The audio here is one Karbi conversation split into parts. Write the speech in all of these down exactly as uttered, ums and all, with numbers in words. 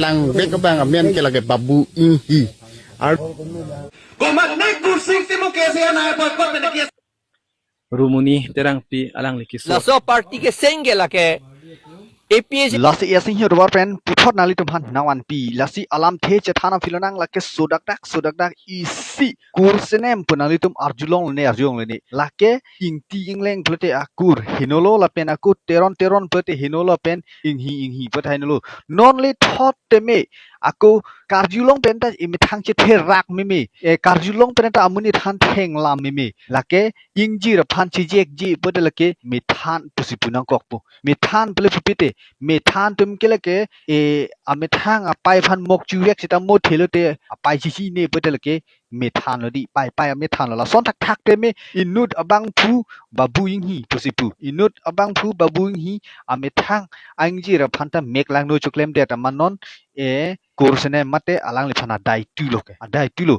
cheplang vek abang amen ke lake Babu Enghi. Ar Komat ne Kursing Timung K S A anai boycott pen ke Rumuni Terangpi alangli keso. Laso party ke sengge lake A P H L C. Lasi A S Singh Robar pen puthot nanglitum aphan nangvanpi. Lasi alamthe chethan aphi lonang lake sodakdak sodakdak isi kur senem pu nanglitum arjulongle ne arjulongle ne. Lake Ingti Ingleng pulote akur henolo lapen ako Teron Teron pulote henolo lapen Enghi Enghi pulote henolo. Non le thot teme ako karjulong pen ta emethang chetherak meme. E karjulong pen ta amonit aphan thenglam meme. Lake ingjir aphan chejekji pulote lake methan pusi pu nangkokpo. Methan pule pupite. Methan atum ke lake e amethang apei aphan mok chuvek seta mo thelo te apei chihine pulote lake methan lo di, pei pei amethan lo. Lason thakthak teme inut abangphu Babu Enghi pusi pu. Inut abangphu Babu Enghi amethang a-ingjir aphan ta mek langno choklemdet amat non e kur senem mate alangliphan adai tu lo ke. Adai tu lo.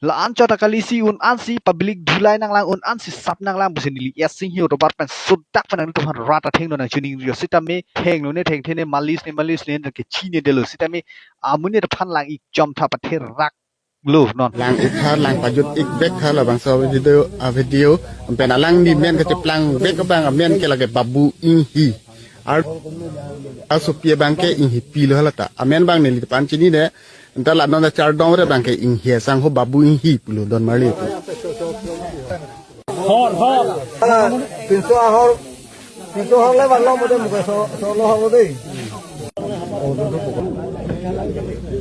La-an chot akali si un-an si public dhulai nanglang, un-an si sap nanglang pusi neli A S Singh Robar pen sodakdak pen nanglitum aphan rat athengno nangchiningri sitame thenglo ne thengthe ne malis ne malis ne kechine detlo sitame amonit aphan lang-ik chomtha patherak lo non. Lang-ik tha, lang pajut-ik vek tha labangso video, a video. Pen alangli men kacheplang vek abang amen ke lake Babu Enghi. Ar asopi abang ke Enghipi lo hala ta. Amen abang neli pan chinine. Anta la non achar dongre abang ke Enghi asangho Babu Enghi pulo don marli pu. Hor, hor. Pinso ahor, pinso ahor le bang lo mode muke so, so lo ahor lo dei.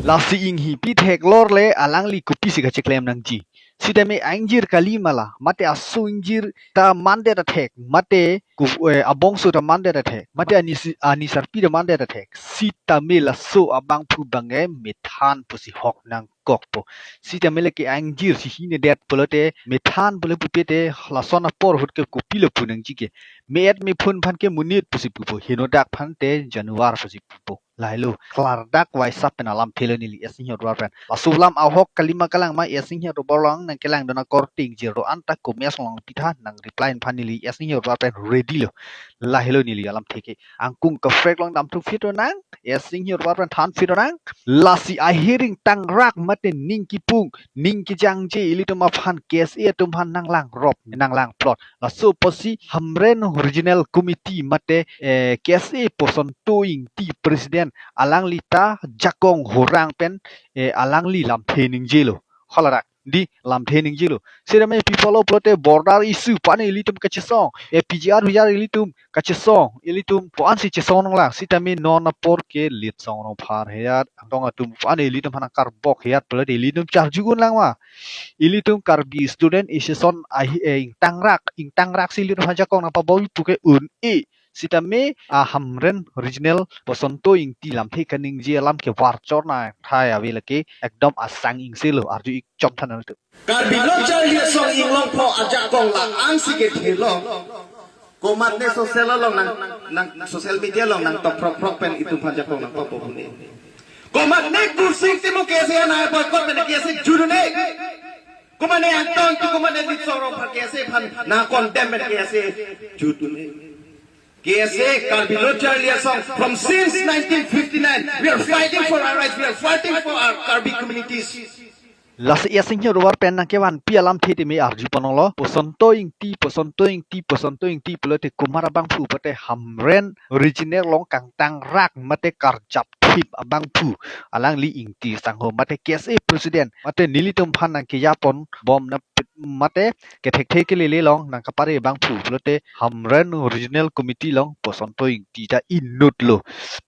Lasi Enghipi theklor le alangli kopisi kacheklem nangji. Sitame a-ingjir kali ma la, mate aso ingjir ta mandet athek, mate ku, eh, abongso ta mandet athek, mate ani si, ani sarpi ta mandet athek. Sitame laso abangphu abang e methan pusi hok nangkokpo. Sitame lake a-ingjir chihine det pulote methan pule pupite lason apor ahut ke kopilo pu nangji ke. Me-et mephun aphan ke monit pusi pupo. Henodak aphan te januar pusi pupo. Lahelo. Klardak waisap pen alamthe lo neli A S Singh Robar pen. Laso alam ahok kali ma kalang ma A S Singh Robar along nangkelangdun akorte ingjir do-an ta comments along pitha nang reply aphan neli A S Singh Robar pen ready lo. Lahelo neli alamthe ke. Angkung kaprek along damthu phit lonang, A S Singh Robar pen than phit lonang. Lasi ahiring tangrak mate ning kipung, ning kejangje ilitum aphan K S A atum aphan nanglang rop, nanglang plot. Laso apotsi Hamren Regional Committee mate, eh, K S A Posonto Ingti President alangli ta jakong horang pen, eh, alangli lamthe ningjelo. Halarak di lamthe ningjelo. Sitame people of pulote border issue pu-an ilitum kachesong. Eh, P G R V G R ilitum kachesong. Ilitum pu-an si chesong nanglang. Sitame non apor ke Litsong Rongphar heyat, Angtong atum pu-an ilitum aphan karbok heyat pulote ilitum charju un lang ma. Ilitum Karbi Student Association ahi, eh, ingtangrak, ingtangrak si ilitum aphan jakong nangpabobi puke un-e. Sitame a Hamren Regional Posonto Ingti lamthe kaningje alam ke varchor nangthai ave lake ekdom asang ingselo arju-ik chomtha nanglitum. Karbi Lo Charli Asong Inglongpho ajakong la-an si kethe lo. Komat ne social along nang, nang social media along nangtok phrok phrok pen itum aphan jakong nangpapo pu ne. Komat ne Kursing Timung K S A anai boycott pen K S A jut un-e. Komat ne Angtong Ingti, komat ne Litsong Rongphar K S A aphan nangcondemn pen K S A jut un-e. K S A, Karbi Lo Charli Asong, from since nineteen fifty-nine, we are fighting for our rights, we are fighting for our Karbi communities. Lasi A S Singh Robar pen nangkevanpi alamthe teme arju ponlonglo. Posonto Ingti, Posonto Ingti, Posonto Ingti pulote komat abangphu pulote Hamren Regional along kangtangrak mate karjapthip abangphu. Alangli Ingti sangho mate K S A President mate nelitum aphan nangkeja ponbom na mate kethekthe kelele along nangkapare abangphu pulote Hamren Regional Committee along Posonto Ingti ta inut lo.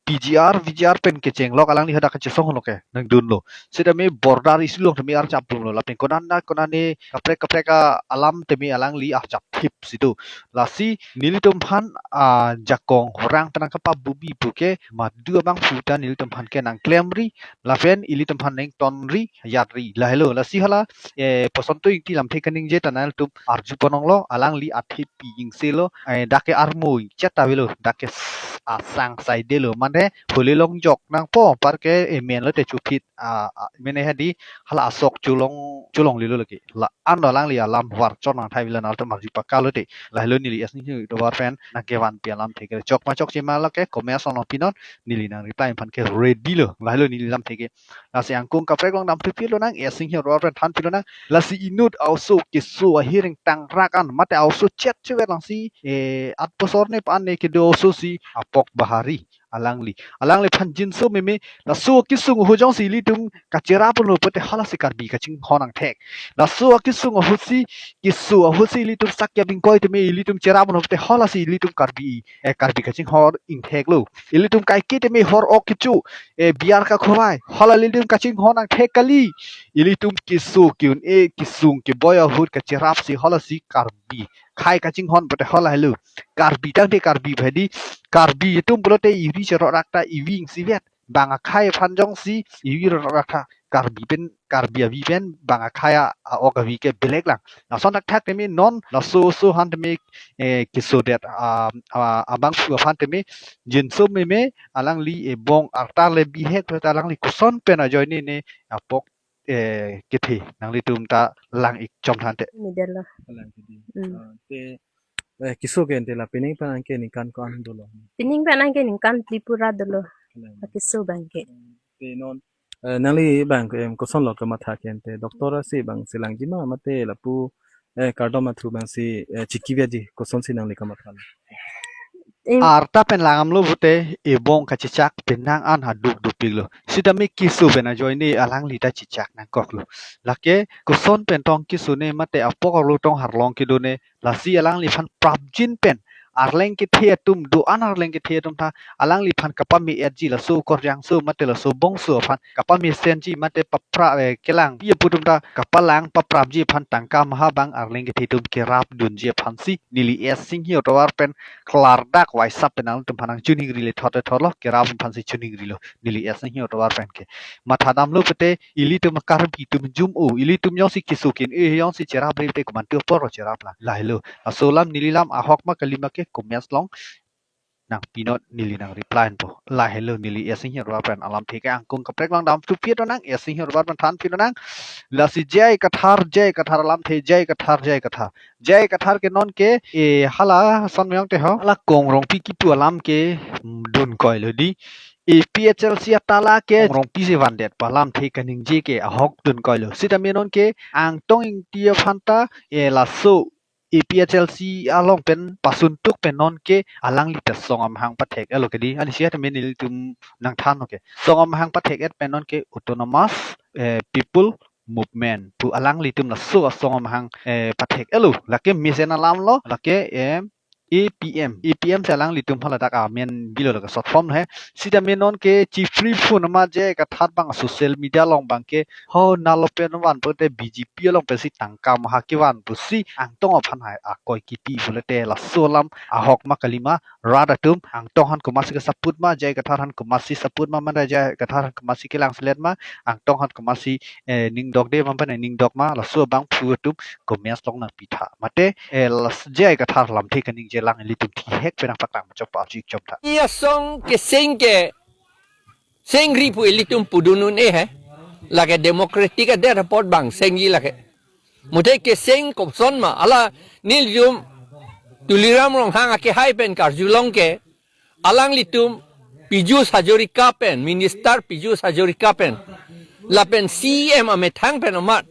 P G R, V G R pen kechenglok alangli hadak kachesong lo ke nangdunlo. Sitame border issue along tame arjap dunlo. Lapen konat na konat ne kaprek kaprek a alam tame alangli arjapthip si do. Lasi nelitum aphan, ah, jakong horang pen nangkapabobi puke madu abangphu ta nelitum aphan ke nangklemri. Lapen ilitum aphan nangtonri, yatri. Lahelo, lasi hala, eh, Posonto Ingti lamthe kaningje ta nanglitum arju ponlonglo, alangli athepi ingselo, eh, dak ke armo ingchet avelo, dak ke s-, asang saidelo, mane, holi longjok nangpo, anparke, eh, men lote chophit, a, a, mene hedi hala asok cholong cholonglelo lake. La-an alangli alam hwar chon nang thai bila naltum arju pakalo te. Lahelo neli S Singhi tovar pen nangkevanpi alamthe ke chok ma chokche ma lake comments along pinon, neli nang reply aphan ke ready lo. Lahelo neli lamthe ke. Lasi angkung kaprek along damthu pilonang, S Singhi tovar pen than pilonang. Lasi inut a-oso keso ahiring tangrak an mate a-oso chet chevet langsi, eh, at posor ne pan ne kedo oso si Apok Bahari alangli. Alangliphan jinso meme, laso kesung ahut jongsi ilitum kacherap lo pute halasi Karbi kachinghon angthek. Laso kesung ahut si, keso ahut si ilitum sakya bingkoi teme ilitum cherap lo pute halasi ilitum Karbi, eh, Karbi kachinghon ingthek lo. Ilitum kaike teme hor ok kecho, eh, biar kakhovai, hala ilitum kachinghon angthek kali. Ilitum keso ke-un-e, kesung keboi ahut kacherap si halasi Karbi khai kachinghon pute halahelo. Karbi tangte Karbi bhedi, Karbi atum pulote iri cherok rak ta iri ingsivet. Bang akhai aphan jongsi iri rak rak ta Karbi pen, Karbi avi pen bang akhai a, a-ok avi ke belek lang. Lason thakthak teme non laso oso aphan teme, eh, kesodet, ah, ah, abangphu aphan teme jinso meme alangli ebong arta le bihek pute alangli koson pen ajoine ne Apok, eh, kethe nanglitum ta lang-ik chom than te. Middle lo. Kalang kedi. Hmm. Ah, te, eh, keso ke ante la pining pen anke ningkan ko-an dolo? Pining pen anke ningkan phli pura dolo. Kalang. Keso abangke. Te non, eh, nangli abang, em, koson lo kamatha ke ante, doctor asi abang si langji ma mate lapu, eh, kardom athu abang si, eh, chiki viaji, kosonsi nangli kamatha lo? Em. Arta pen langdamlo pute ebong kachechak penang an haduk dopiklo. Sitame keso pen ajoine alangli ta chechak nangkoklo. Lake koson pen tong keso ne mate Apok arlo tong arlong kedo ne, lasi alangliphan prapjin pen arleng kethe atum do-an arleng kethe atum ta alangliphan kapame-etji laso korjangso mate laso bongso aphan kapamesenji mate papra, eh, kelang pi apu atum ta kapalang paprapji aphan tangka maha abang arleng kethe atum kerapdunji aphansi neli S Singhi tovar pen klardak waisap pen nangtum aphan nangchoningri le thot thot lo, kerap aphansi choningrilo neli S Singhi tovar pen ke. Mathadamlo pute ilitum Karbi atum jum-o, ilitum jongsi keso kin e jongsi cherap ri pute komantu apor cherap la. Lahelo. Laso alam neli lam ahok ma kali ma ke comments along nangpinon, neli nang reply po. Lahelo neli S Singhi tovar pen alamthe ke angkung kaprek along damthu pilonang, S Singhi tovar pen than pilonang. Lasi J I Kathar, J I Kathar alamthe, J I Kathar, J I Kathar. J I Kathar ke non ke, eh, hala son meyong te ho. Hala Kong Rongpi kipu alam ke, mm, dunkoilo di. A P H L C atala ke Kong Rongpi si vandet pu alamthe kaningje ke ahok dunkoilo. Sitame non ke Angtong Ingti aphan ta, eh, laso A P H L C along pen pasuntuk pen non ke alangli ta song amahang pathek-etlo kedi. Ani siya tame nelitum nangthan, okay. Song amahang pathek-et pen non ke Autonomous, eh, People Movement pu alanglitum laso asong amahang, eh, pathek-etlo. Lake mesen alam lo, lake, eh, A P M. A P M si alanglitum haladak amen bilo lake short form he. Sitame non ke chipri phun ma J I Kathar abang social media along abang ke ho nalo pen van pute B J P along pensi tangka maha kevan pusi Angtong aphan hai akoi kipi pulote laso alam ahok ma kali ma, rat atum Angtong aphan komatsi ke support ma, J I Kathar aphan komatsi support ma, mane J I Kathar aphan komatsi kelang selet ma, Angtong aphan komatsi, eh, ning dokde ma, mane ning dok ma, laso abangphu atum comments along nangpitha. Mate, eh, las-, J I Kathar alamthe kaningje lang ilitum thihek pen nangpaklang chop arju chom tha. Iya song keseng ke sengri pu ilitum pudun un-e he. Lake democratic adet apot bang sengji lake. Muthe keseng koson ma, hala nelitum Tuliram Ronghang akehai pen karjulong ke, alanglitum Piyush Hazarika pen, Minister Piyush Hazarika pen, lapen C E M amethang pen amat,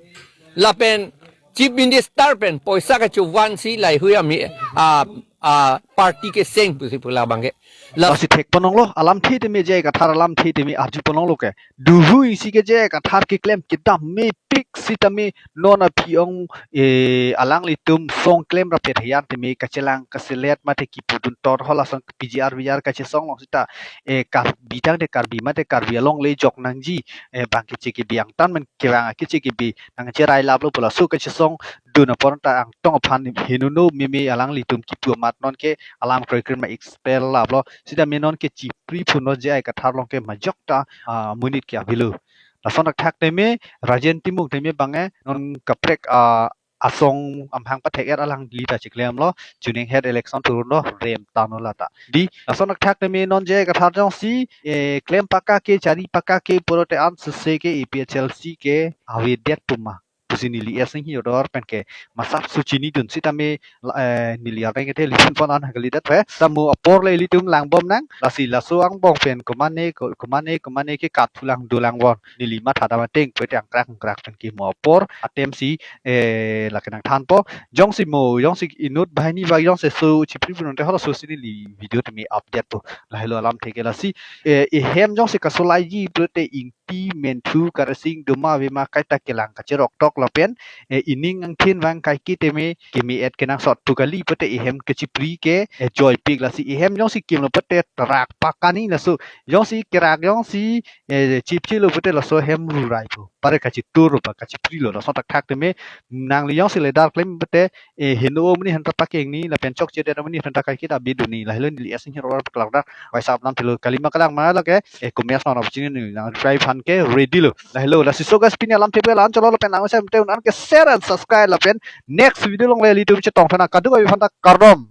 lapen Chief Minister pen poisa kachovan si laheihui ami, a, a, party keseng pusi pu labang ke. La- Lasi thek ponlonglo, alamthe tame J I Kathar alamthe tame arju ponlonglo ke. Duhu isi ke J I Kathar keklem kedam mepik sitame non aphi ong, eh, alanglitum song klem rapet heyan tame kachelang kaselet mate kipudun tor hola song P G R V R kachesong long sita, eh, Karbi tangte Karbi mate Karbi along le jok nangji, eh, bang keche kebi angtan men kevang keche kebi nangcherai laplo pu laso kachesong dun apor ta Angtong aphan henono meme alanglitum kipu amat non ke alam kroikre ma expel laplo. Sitame non ke chipri phun lo J I Kathar along ke majok ta, ah, monit ke avelo. Lason thakthak tame Rajen Timung tame bang e non kaprek, ah, asong amahang pathek-et alang neli ta chiklemlo, chuning het election turun lo, rem tanglo lata. Di, lason athak teme non je kathar jongsi, eh, klem paka ke, chari paka ke pulote an sese ke A P H L C ke avedet puma pusi neli S Singhi odor pen ke masap su chinidun sitame, eh, neli areng ke the lipin pon an kalidet pe. Tamo apor le ilitum langbom nang, lasi laso angbong pen komane ko-, komane komane ke kat pulang dolang bon. Neli matha dam ateng pute angkrak angkrak pen ke mo apor atem si, eh, lake nangthanpo. Jongsi mo, jongsi inut banghini ba jongsi so chipri punon te holo so si neli video teme update po. Lahelo alamthe ke lasi, eh, ehem jongsi kasolaiji pulote Ingti, Menthu, Karsing, doma avema kaita kelang kachirok tok lapen, eh, ining angthin vang kaike teme keme-et kenangsot pu kali pulote ehem kachipri ke, eh, joipik lasi ehem jongsi kimlo pulote terak pakani laso jongsi kerak jongsi, eh, chipchilo pulote laso hem rurai po. Pare kachitur pa kachiprilo lason athak teme nangli jongsi ledar klem pulote, eh, heno amonit aphanta pakeng ni lapen chokchedet amonit aphanta kaiketa biduni lahelo neli S Singhi odor paklangdak. Vaisap lam thilo kalima kalang ma lake, eh, kumes non apchini ni nang reply aphan ke ready lo. Lahelo lasi so guys pini alamthe ke la-an cholo lapen nang usai mte un-an ke share and subscribe lapen next video along le ilitum chetong thana kaduk aphanta kardom.